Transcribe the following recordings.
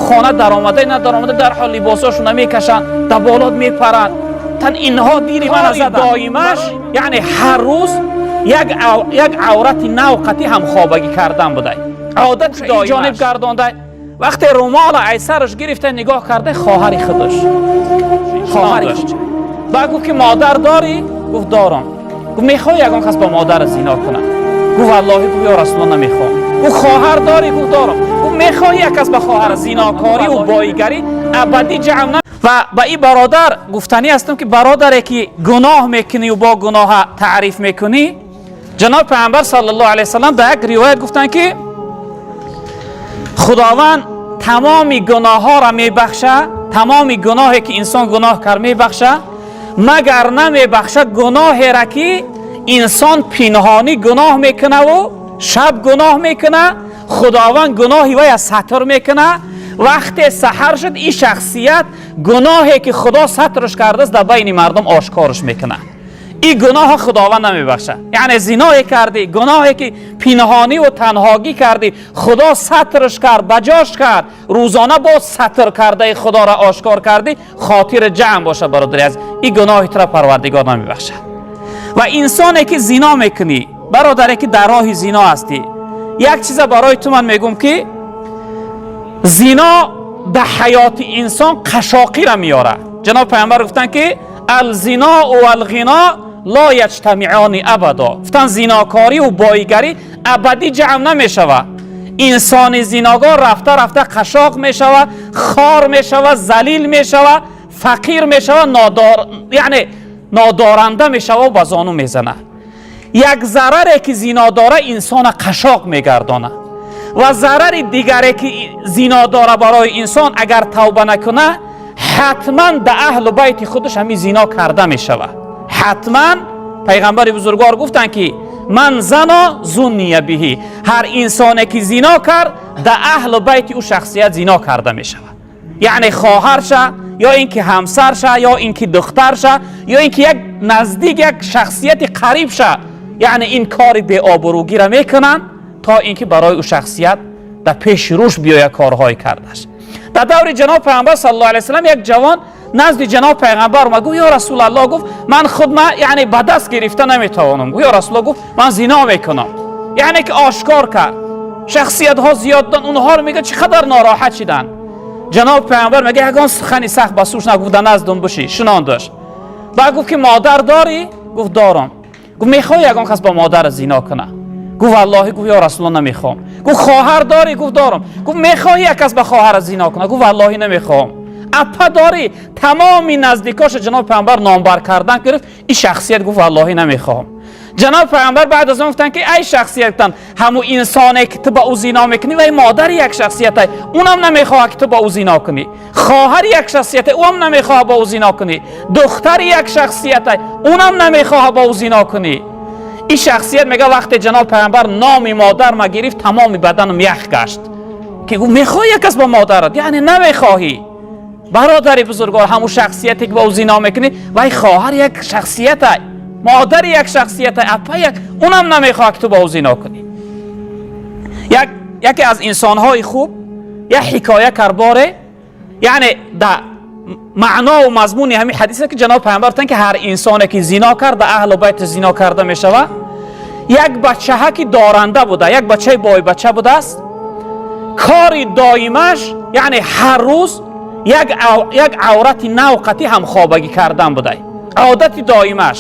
Хона даромада надаромада, дарҳол либосошона мекашанд, дар болот мепаранд. Тан инҳо дили мана заданд. Доимаш, яъне ҳар рӯз як аврати нав қатӣ ҳамхобагӣ кардан будай одати доимаш. Ҷониб гардондай, вақте румола ай сараш гирифта нигоҳ карда, хоҳари худаш, хоҳари худаш. Баъд гуфт ки модар дорӣ? Гуфт: дорам. Гуфт: мехоҳӣ ягон кас бо модара зино кунад? Гуфт: валлоҳи, гуфт, ё Расулулло, намехоҳам. Гуфт: хоҳар дорӣ? Гуфт: дорам. Гуфт: мехоҳӣ як кас ба хоҳара зинокорӣ ва боигарӣ абадӣ ҷамъ на? Ва ба ин бародар гуфтанӣ ҳастам ки бародаре ки гуноҳ мекунӣ ва бо гуноҳа таъриф мекунӣ, ҷаноб Пайғамбар саллаллоҳу алайҳи васаллам дар як ривоят гуфтанд ки Худованд тамоми гуноҳҳоро мебахша, тамоми гуноҳе ки инсон гуноҳ кард мебахша, магар намебахшад гуноҳеро ки инсон пинҳонӣ гуноҳ мекунаву шаб гуноҳ мекуна, Худованд гуноҳи вая сатр мекуна. Вақте саҳар шуд, ин шахсият гуноҳе ки Худо сатрш кардааст, дар байни мардум ошкорш мекунад. Ин гуноҳа Худованд намебахшад. Яъне зиное кардӣ, гуноҳе ки пинҳонӣ ва танҳогӣ кардӣ, Худо сатрш кард, ба ҷош кард, рӯзона боз сатр кардаи Худоро ошкор кардӣ. Хотири ҷамъ бошад, бародари азиз, ин гуноҳи туро Парвардигор намебахшад. Ва инсоне ки зино мекунӣ, бародаре ки дар роҳи зино ҳастӣ, як чиза барои ту ман мегӯм ки зино дар ҳаёти инсон қашоқиро меорад. Ҷаноб Пайғамбар гуфтанд ки الزنا والغنى لا يجتمعان أبدا. Гуфтанд, зинокорӣ ва боигарӣ абадӣ ҷамъ намешавад. Инсони зиногор рафта рафта қашоқ мешавад, хор мешавад, залил мешавад, фақир мешавад, нодор, яъне нодоранда мешавад, ба зону мезанад. Як зараре ки зино дора, инсона қашоқ мегардонад, ва зарари дигаре ки зино дора барои инсон, агар тавба накуна, ҳатман да аҳлу байти худаш ҳамин зино карда мешавад, ҳатман. Пайғамбари бузургвор гуфтанд ки من زنى زني به. Ҳар инсоне ки зино кард, да аҳлу байти ӯ шахсият зино карда мешавад, яъне хоҳарша, ё ин ки ҳамсарша, ё ин ки духтарша, ё ин ки як наздик, як шахсияти қарибша. Яъне ин кори беобрӯгиро мекунанд, то ин ки барои ӯ шахсият дар пеши рӯш биёяд корҳои кардаш. Дар даври ҷаноб Пайғамбар саллаллоҳу алайҳи васаллам як ҷавон назди ҷаноб Пайғамбар омад. Гуфт: ё Расулаллоҳ, гуфт, ман худ ма яъне ба даст гирифта наметавонам. Гуфт: ё Расулаллоҳ, гуфт, ман зино мекунам. Яъне ки ошкор кард. Шахсиятҳо зиёд, онҳоро мега, чӣ қадар нороҳат шиданд. Ҷаноб Пайғамбар мега, ягон сухани сахт ба сӯш нагуфт, дар наздум биши, шунондаш. Баъд гуфт ки модар дорӣ? Гуфт: дорам. Гуфт: мехоҳӣ ягон кас бо модара зино куна? Гуфт: валлоҳи, гуфт, ё Расулалло, намехоҳам. Гуфт: хоҳар дорӣ? Гуфт: дорам. Гуфт: мехоҳӣ як кас ба хоҳара зино куна? Гуфт: валлоҳи, намехоҳам. Апа дорӣ? Тамоми наздикоша ҷаноб Пайғамбар номбар кардан гирифт. Ин шахсият гуфт: валлоҳи, намехоҳам. Ҷаноб Пайғамбар баъд аз он гуфтанд ки ай шахсият, гуфтанд, ҳамун инсоне ки ту ба ӯ зино мекунӣ, вай модари як шахсиятай, унам намехоҳад ки ту ба ӯ зино кунӣ. Хоҳари як шахсиятай, ӯам намехоҳад ба ӯ зино кунӣ. Духтари як шахсиятай, унам намехоҳад ба ӯ зино кунӣ. Ин шахсият мега, вақте ҷаноб Пайғамбар номи модар ма гирифт, тамоми баданам ях гашт, ки гуфт: мехоҳӣ як кас ба модарат? Яъне намехоҳӣ. Бародари бузургвор, ҳамун шахсияте ки ба ӯ зино мекунӣ, вай хоҳар як шахсиятай, модари як шахсиятай, апа як, унам намехоҳад ки ту ба ӯ зино кунӣ. Яке аз инсонҳои хуб як ҳикоя кард боре, яъне да маънову мазмуни ҳамин ҳадисе ки ҷаноб Пайғамбар гуфтанд ки ҳар инсоне ки зино кард, да аҳлу байти зино карда мешавад. Як бачаҳа ки доранда буда, як бачаи бойбача будааст. Кори доимаш, яъне ҳар рӯз як аврати нав қатӣ ҳамхобагӣ кардан будай одати доимаш.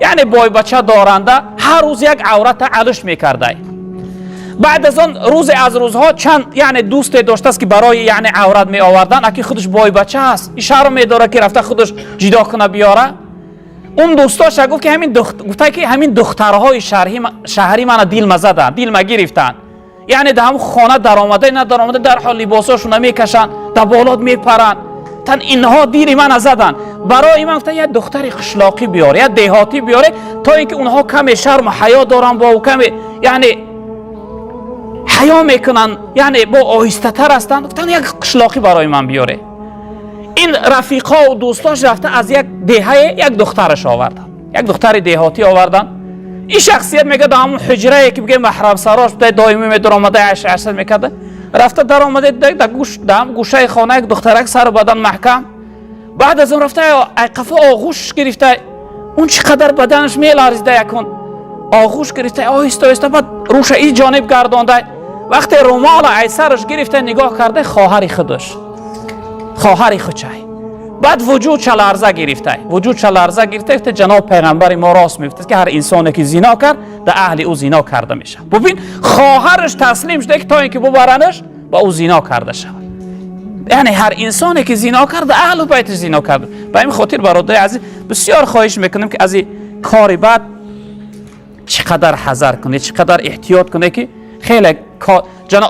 Яъне бойбача, доранда, ҳар рӯз як аврата алуш мекардай. Баъд аз он, рӯзе аз рӯзҳо чанд, яъне дӯсте доштааст ки барои, яъне, аврат меовардан. Аки худаш бойбача аст, ишаро медорад ки рафта худаш ҷидо куна биёра. Он дӯстоша гуфт ки ҳамин гуфта ки ҳамин духтарҳои шаҳрӣ мана дилма заданд, дилма гирифтанд. Яъне дар ҳамн хона даромада надаромада, дарҳол либосошона мекашанд, дар болот мепаранд. Тан инҳо дили мана заданд. Барои ман, гуфта, як духтари қишлоқӣ биёре, як деҳотӣ биёре, то ин ки онҳо каме шарму ҳаё доранд, бо каме, яъне, ҳаё мекунанд, яъне бо оҳистатар ҳастанд. Гуфтанд, як қишлоқӣ барои ман биёре. Ин рафиқову дӯстош рафта аз як деҳае як духтараш оварданд, як духтари деҳотӣ оварданд. Ин шахсият мега, дар ҳамон ҳуҷрае ки бигӯем маҳрамсарош буда, доимӣ медаромада, ашасад мекарда. Рафта даромада, дар гӯш дар гӯшаи хона як духтарак, сару бадан маҳкам. Баъд аз он рафта ай қафо оғӯш гирифта. Он чӣ қадар баданаш меларзида, якун оғӯш гирифта, оҳиста оҳиста, баъд рӯша ин ҷониб гардонда. Вақте румола ай сараш гирифта, нигоҳ карда, хоҳари худаш, хоҳари худшай. Баъд вуҷудша ларза гирифта, вуҷудша ларза гирифта. Гуфта, ҷаноб пайғамбари мо рост мегуфт, ки ҳар инсоне ки зино кард, дар аҳли ӯ зино карда мешавад. Бубин, хоҳараш таслим шуда, ки то ин ки бубаранаш, ба ӯ зино карда шавад. Яъне ҳар инсоне ки зино кард, дар аҳлу байташ зино кард. Ба ин хотир, бародари азиз, бисёр хоҳиш мекунем, ки аз ин кори бад чӣ қадар ҳазар кунед, чӣ қадар эҳтиёт кунед, ки хеле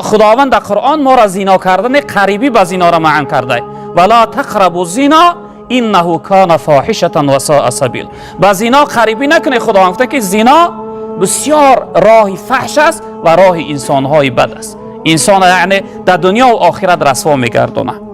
Худованд дар Қуръон моро зино кардани, қарибӣ ба зинора манъ карда: ولا تقربوا الزنا إنه كان فاحشة وساء سبيلا. Ба зино қарибӣ накунед. Худованд гуфта, ки зино бисёр роҳи фаҳш аст ва роҳи инсонҳои бад аст, инсон яъне дар дунё ва охират расво мегардонад.